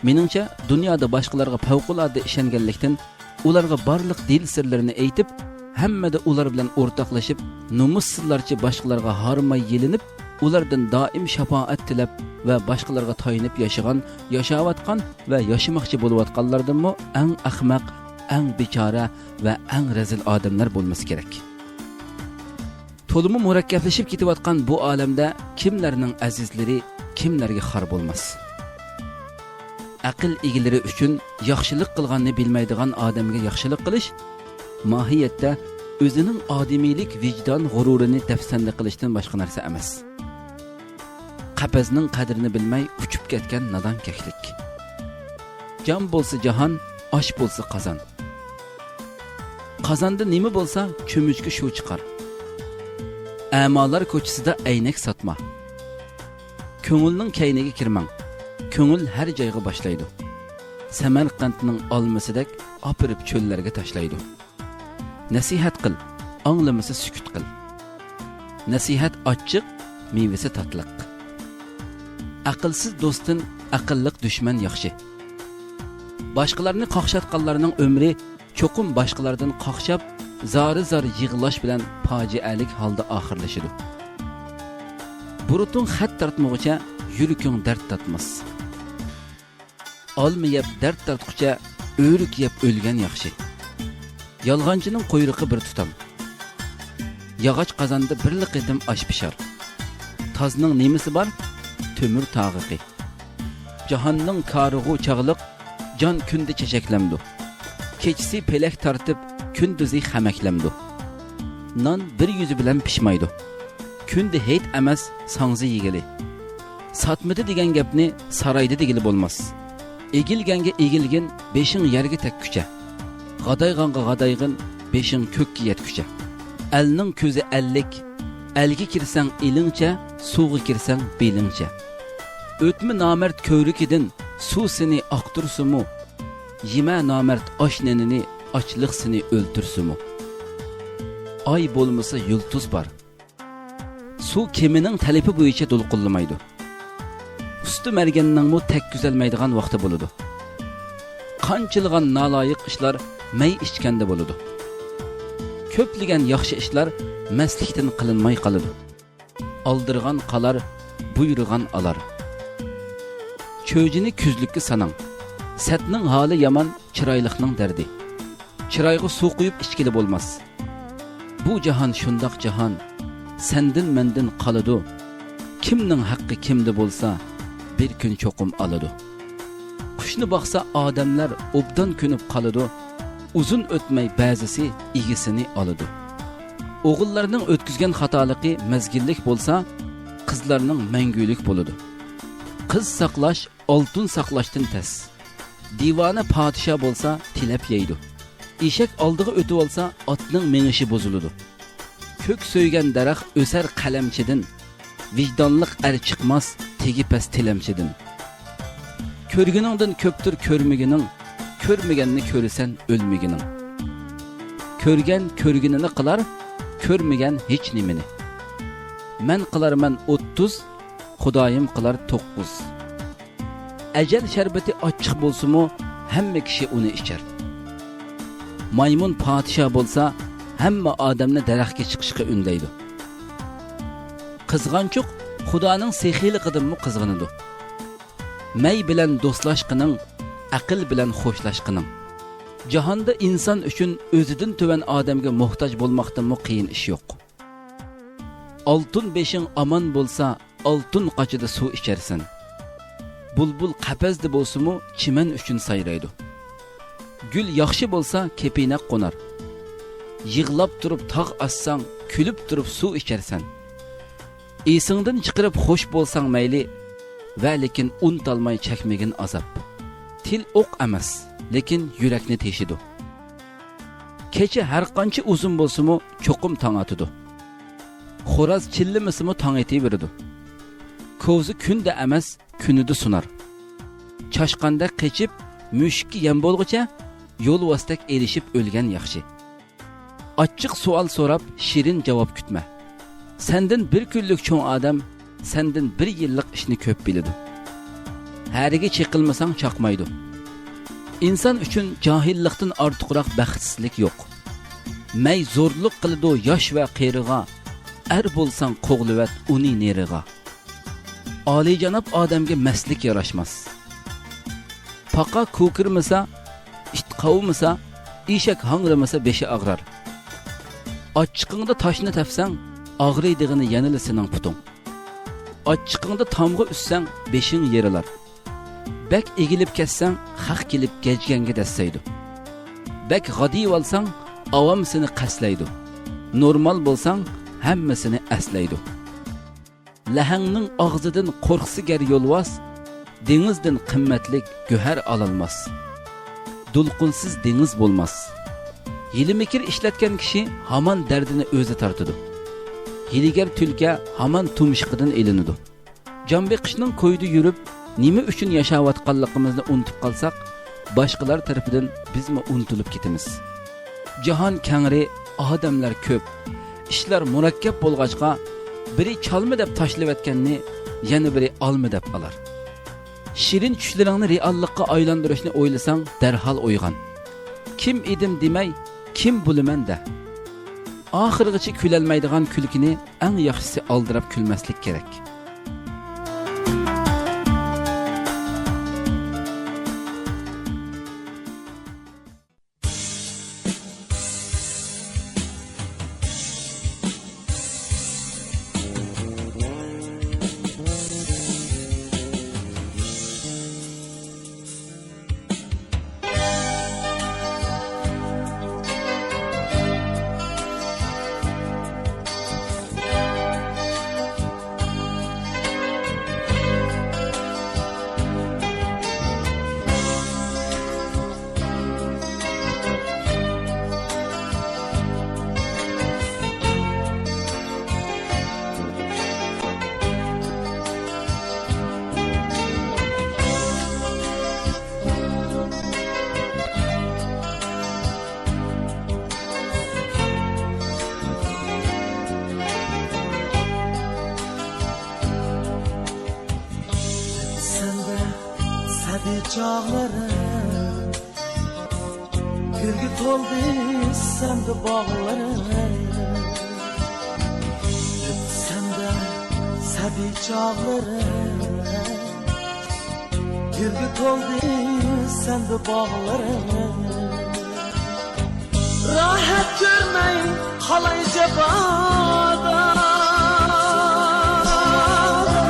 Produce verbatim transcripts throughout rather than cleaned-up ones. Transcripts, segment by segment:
مېنىڭچە، دۇنيادا باشقىلارغا پەۋقۇلئاددە ئىشەنگەنلىكتىن، ئۇلارغا بارلىق دىل سىرلىرىنى ئېيتىپ، ھەممىدە ئۇلار بىلەن ئورتاقلىشىپ، نومۇسسىزلارچە باشقىلارغا ھارماي يېلىنىپ، ئۇلاردىن دائىم شاپائەت تىلەپ ۋە باشقىلارغا تايىنىپ ياشىغان، ياشاۋاتقان ۋە ياشىماقچى بولۇۋاتقانلاردىنمۇ ئەڭ ئەخمەق، ئەڭ بىچارە ۋە ئەڭ رەزىل ئادەملەر بولمىسا كېرەك. تولىمۇ مۇرەككەپلىشىپ كېتىۋاتقان بۇ ئالەمدە كىملەرنىڭ ئەزىزلىرى، كىملەرگە خار بولماس؟ ئەقىل ئىگىلىرى ئۈچۈن ياخشىلىق قىلغاننى بىلمەيدىغان ئادەمگە ياخشىلىق قىلىش، ماھىيەتتە ئۆزىنىڭ ئادىمىيلىك ۋىجدان غۇرۇرىنى دەپسەندە قىلىشتىن باشقا نەرسە ئەمەس. قەپەسنىڭ قەدرىنى بىلمەي ئۇچۇپ كەتكەن نادان كەكلىك. جان بولسا جاھان، ئاش بولسا قازان. قازاندا نېمە بولسا، چۆمۈچكە شۇ چىقار. ئەمالار كوچىسىدا ئەينەك ساتما. كۆڭۈلنىڭ كەينىگە كىرمەڭ. كۆڭۈل ھەر جايغا باشلايدۇ. سەمەرقەنتنىڭ ئالمىسىدەك ئاپىرىپ چۆللەرگە تاشلايدۇ. نەسىھەت قىل، ئاڭلىمىسا سۈكۈت قىل. نەسىھەت ئاچچىق، مېۋىسى تاتلىق. ئەقىلسىز دوستتىن ئەقىللىق دۈشمەن ياخشى. باشقىلارنى قاقشاتقانلارنىڭ ئۆمرى چوقۇم باشقىلاردىن قاقشاپ، زارى-زار يىغلاش بىلەن پاجىئەلىك ھالدا ئاخىرلىشىدۇ. بۇرۇتۇڭ خەت تارتمىغۇچە يۈرىكىڭ دەرد تارتماس. ئالما يەپ دەرد تارتقۇچە ئۆرۈك يەپ ئۆلگەن ياخشى. يالغانچىنىڭ قۇيرۇقى بىر تۇتام. ياغاچ قازاندا بىرلا قېتىم ئاش پىشار. تازنىڭ نېمىسى بار؟ تۆمۈر تاغىقى. جاھاننىڭ كارىغۇ چاغلىق، جان كۈندە چېچەكلەمدۇ. كېچىسى پېلەك تارتىپ، كۈندۈزى خەمەكلەمدۇ. نان بىر يۈزى بىلەن پىشمايدۇ. كۈندە ھېيت ئەمەس، ساڭزا يېگىلى. ساتمىدى دېگەن گەپنى سارايدا دېگىلى بولماس. ئېگىلگەنگە ئېگىلگىن، بېشىڭ يەرگە تەگكۈچە. غادايغانغا غادايغىن، بېشىڭ كۆككە يەتكۈچە. ئەلنىڭ كۆزى ئەللىك، ئەلگە كىرسەڭ ئېلىڭچە، سۇغا كىرسەڭ بېلىڭچە. ئۆتمە نامەرد كۆۋرۈكىدىن، سۇ سېنى ئاقتۇرسىمۇ، يېمە نامەرد ئاش نېنىنى، ئاچلىق سېنى ئۆلتۈرسىمۇ. ئاي بولمىسا يۇلتۇز بار. سۇ كېمىنىڭ تەلىپى بويىچە دولقۇنلىمايدۇ. ئۇستا مەرگەننىڭمۇ تەگكۈزەلمەيدىغان ۋاقتى بولىدۇ. قانچىلىغان نالايىق ئىشلار مەي ئىچكەندە بولىدۇ. كۆپلىگەن ياخشى ئىشلار مەستلىكتىن قىلىنماي قالىدۇ. ئالدىرغان قالار، بۇيرۇغان ئالار. چۆجىنى كۈزلۈككە ساناڭ. سەتنىڭ ھالى يامان، چىرايلىقنىڭ دەردى. چىرايغا سۇ قۇيۇپ ئىچكىلى بولماس. بۇ جاھان شۇنداق جاھان، سەندىن مەندىن قالىدۇ. كىمنىڭ ھەققى كىمدە بولسا، بىر كۈن چوقۇم ئالىدۇ. قۇشنى باقسا ئادەملەر، ئوبدان كۆنۈپ قالىدۇ. ئۇزۇن ئۆتمەي بەزىسى ئىگىسىنى ئالىدۇ. ئوغۇللارنىڭ ئۆتكۈزگەن خاتالىقى مەزگىللىك بولسا، قىزلارنىڭ مەڭگۈلۈك بولىدۇ. قىز ساقلاش ئالتۇن ساقلاشتىن تەس. دىۋانە پادىشاھ بولسا، تىلەپ يەيدۇ. ئېشەك ئالدىغا ئۆتۈۋالسا، ئاتنىڭ مېڭىشى بۇزۇلىدۇ. كۆك سۆيگەن دەرەخ ئۆسەر قەلەمچىدىن. ۋىجدانلىق ئەر چىقماس تېگى پەس تىلەمچىدىن. كۆرگىنىڭدىن كۆپتۇر كۆرمىگىنىڭ، كۆرمىگەننى كۆرىسەن ئۆلمىگىنىڭ. كۆرگەن كۆرگىنىنى قىلار، كۆرمىگەن ھېچ نېمىنى. مەن قىلارمەن ئوتتۇز، خۇدايىم قىلار توققۇز. ئەجەل شەربىتى ئاچچىق بولسىمۇ، ھەممە كىشى ئۇنى ئىچەر. مايمۇن پادىشاھ بولسا، ھەممە ئادەمنى دەرەخكە چىقىشقا ئۈندەيدۇ. قىزغانچۇق خۇدانىڭ سېخىيلىقىدىنمۇ قىزغىنىدۇ. مەي بىلەن دوستلاشقىنىڭ، ئەقىل بىلەن خوشلاشقىنىڭ. جاھاندا ئىنسان ئۈچۈن ئۆزىدىن تۆۋەن ئادەمگە موھتاج بولماقتىنمۇ قىيىن ئىش يوق. ئالتۇن بېشىڭ ئامان بولسا، ئالتۇن قاچىدا سۇ ئىچەرسەن. بۇلبۇل قەپەسدە بولسىمۇ، چىمەن ئۈچۈن سايرايدۇ. گۈل ياخشى بولسا، كېپىنەك قونار. يىغلاپ تۇرۇپ تاغ ئاشساڭ، كۈلۈپ تۇرۇپ سۇ ئىچەرسەن. ئېسىڭدىن چىقىرىپ خوش بولساڭ مەيلى، ۋە لېكىن ئۇنتالماي چەكمىگىن ئازاب. تىل ئوق ئەمەس، لېكىن يۈرەكنى تېشىدۇ. كېچە ھەرقانچە ئۇزۇن بولسىمۇ، چوقۇم تاڭ ئاتىدۇ. خوراز چىللىمىسىمۇ، تاڭ ئېتىۋېرىدۇ. كوزا كۈندە ئەمەس، كۈنىدە سۇنار. چاشقاندەك قېچىپ، مۈشۈككە يەم بولغۇچە، يولۋاستەك ئېلىشىپ ئۆلگەن ياخشى. ئاچچىق سوئال سوراپ، شېرىن جاۋاب كۈتمە. سەندىن بىر كۈنلۈك چوڭ ئادەم سەندىن بىر يىللىق ئىشنى كۆپ بىلىدۇ. تەرىگە چېقىلمىساڭ چاقمايدۇ. ئىنسان ئۈچۈن جاھىللىقتىن ئارتۇقراق بەختسىزلىك يوق. مەي زورلۇق قىلىدۇ ياش ۋە قېرىغا، ئەر بولساڭ قوغلىۋەت ئۇنى نېرىغا. ئالىيجاناب ئادەمگە مەستلىك ياراشماس. پاقا كوكىرمىسا، ئىت قاۋىمىسا، ئېشەك ھاڭرىمىسا بېشى ئاغرار. ئاچچىقىڭدا تاشنى تەپسەڭ، ئاغرىيدىغىنى يەنىلا سېنىڭ پۇتۇڭ. ئاچچىقىڭدا تامغا ئۈسسەڭ، بېشىڭ يېرىلار. بەك ئېگىلىپ كەتسەڭ، خەق كېلىپ گەجگەڭگە دەسسەيدۇ. بەك غادىيىۋالساڭ، ئاۋام سېنى قەستلەيدۇ. نورمال بولساڭ، ھەممە سېنى ئەسلەيدۇ. لەھەڭنىڭ ئاغزىدىن قورقسا گەر يولۋاس، دېڭىزدىن قىممەتلىك گۆھەر ئالالماس. دولقۇنسىز دېڭىز بولماس. ھىيلە-مىكىر ئىشلەتكەن كىشى ھامان دەردىنى ئۆزى تارتىدۇ. ھىيلىگەر تۈلكە ھامان تۇمشۇقىدىن ئېلىنىدۇ. جان بېقىشنىڭ كويىدا يۈرۈپ، نېمە ئۈچۈن ياشاۋاتقانلىقىمىزنى ئۇنتۇپ قالساق، باشقىلار تەرىپىدىن بىزمۇ ئۇنتۇلۇپ كېتىمىز. جاھان كەڭرى، ئادەملەر كۆپ، ئىشلار مۇرەككەپ بولغاچقا، بىرى چالما دەپ تاشلىۋەتكەننى يەنە بىرى ئالما دەپ ئالار. شېرىن چۈشلىرىڭنى رېئاللىققا ئايلاندۇرۇشنى ئويلىساڭ، دەرھال ئويغان. كىم ئىدىم دېمەي، كىم بولىمەن دە. ئاخىرغىچە كۈلەلمەيدىغان كۈلكىنى ئەڭ ياخشىسى ئالدىراپ كۈلمەسلىك كېرەك. سەندە سەبىي چاغلىرىم، گۈلگە تولدى سەندە باغلىرىم. سەندە سەبىي چاغلىرىم، گۈلگە تولدى سەندە باغلىرىم. راھەت كۆرمەي قالاي جاپادا،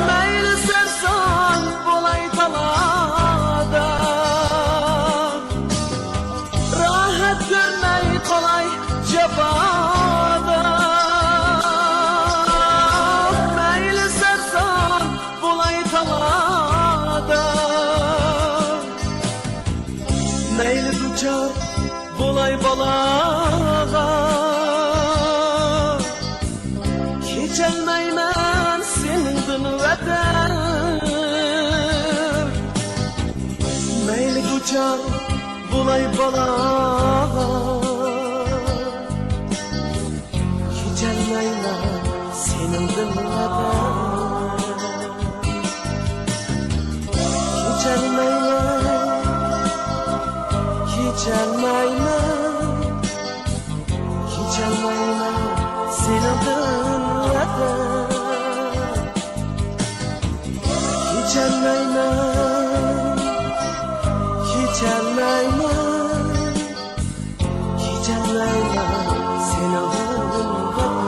مەيلى سەرسان بولاي تالادا. راھەت كۆرمەي قالاي جاپادا، مەيلى سەرسان بولاي تالادا. مەيلى دۇچار بولاي بالاغا، كېچەلمەيمەن سېنىڭدىن ۋەتەن. مەيلى دۇچار بولاي بالاغا، كېچەلمەيمەن سېنىڭدىن ۋەتەن. كېچەلمەيمەن، كېچەلمەيمەن، كېچەلمەيمەن سېنىڭدىن ۋەتەن. كېچەلمەيمەن، كېچەلمەيمەن، كېچەلمەيمەن سېنىڭدىن ۋەتەن.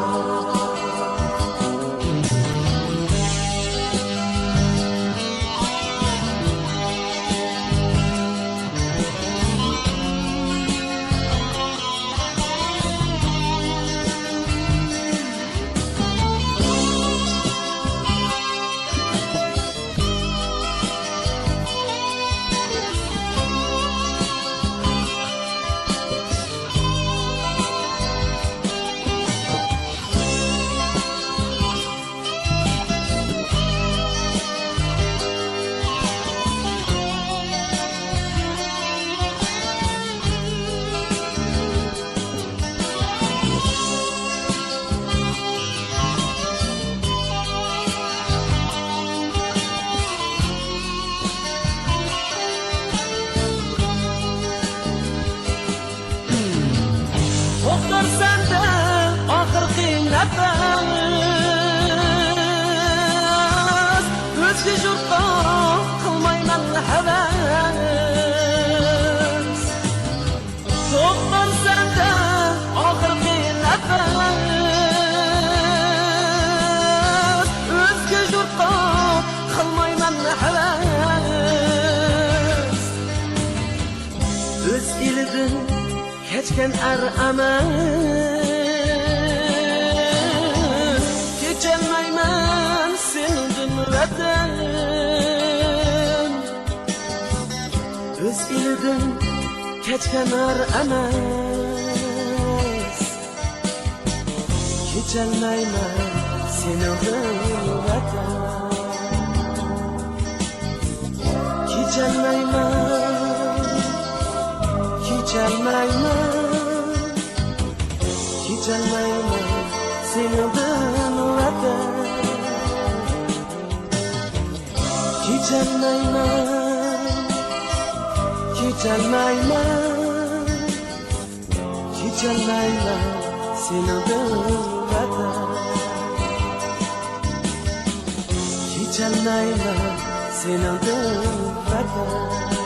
سەندە ئاخىرقى نەپەس، ئۆزگە يۇرتقا قىلمايمەن ھەۋەس. توختار سەندە ئاخىرقى نەپەس، ئۆزگە يۇرتقا قىلمايمەن ھەۋەس. ئۆز ئېلىدىن كەچكەن ئەر ئەمەس، كېچەلمەيمەن سېنىڭدىن ۋەتەن. ئۆز ئېلىدىن كەچكەن ئەر ئەمەس، كېچەلمەيمەن سېنىڭدىن ۋەتەن. كېچەلمەيمەن، كېچەلمەيمەن، كېچەلمەيمەن سېنىڭدىن ۋەتەن. كېچەلمەيمەن، كېچەلمەيمەن، كېچەلمەيمەن سېنىڭدىن ۋەتەن. كېچەلمەيمەن سېنىڭدىن ۋەتەن.